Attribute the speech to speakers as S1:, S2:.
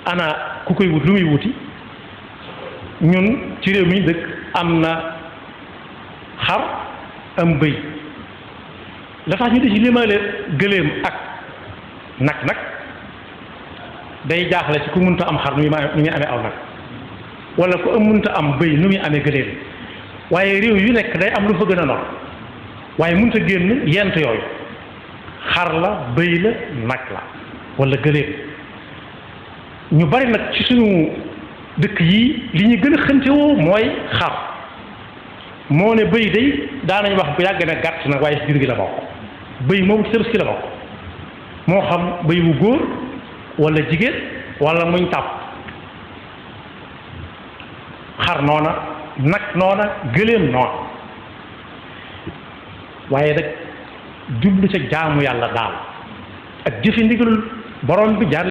S1: ana ku koy wut lu muy wuti ñun ci réew mi dëkk am na xar am bëy la tax ñu di ci limaale gëléem ak nag day jaaxle ci ku mënta am xar nu muy amee aw nag wala ku mënta am bëy nu muy amee gëléem waaye réew yu nekk day am lu fa gën a nor waaye mënta génn yent yooyu xar la bëy la nag la wala gëléem ñu bari nag ci suñu dëkk yi li ñu gën a xëntewoo mooy xar moo ne bëy day daanañ wax bu yàgg na gàtt na waaye ci jur gi la bokk bëy moom ci Tabaski la bokk moo xam bëy bu góor wala jigéen wala muñ tàpp xar noona nag noona gëléem noona waaye nag jublu ca jaamu yàlla daal ak jëfe ndigalul borom bi jaar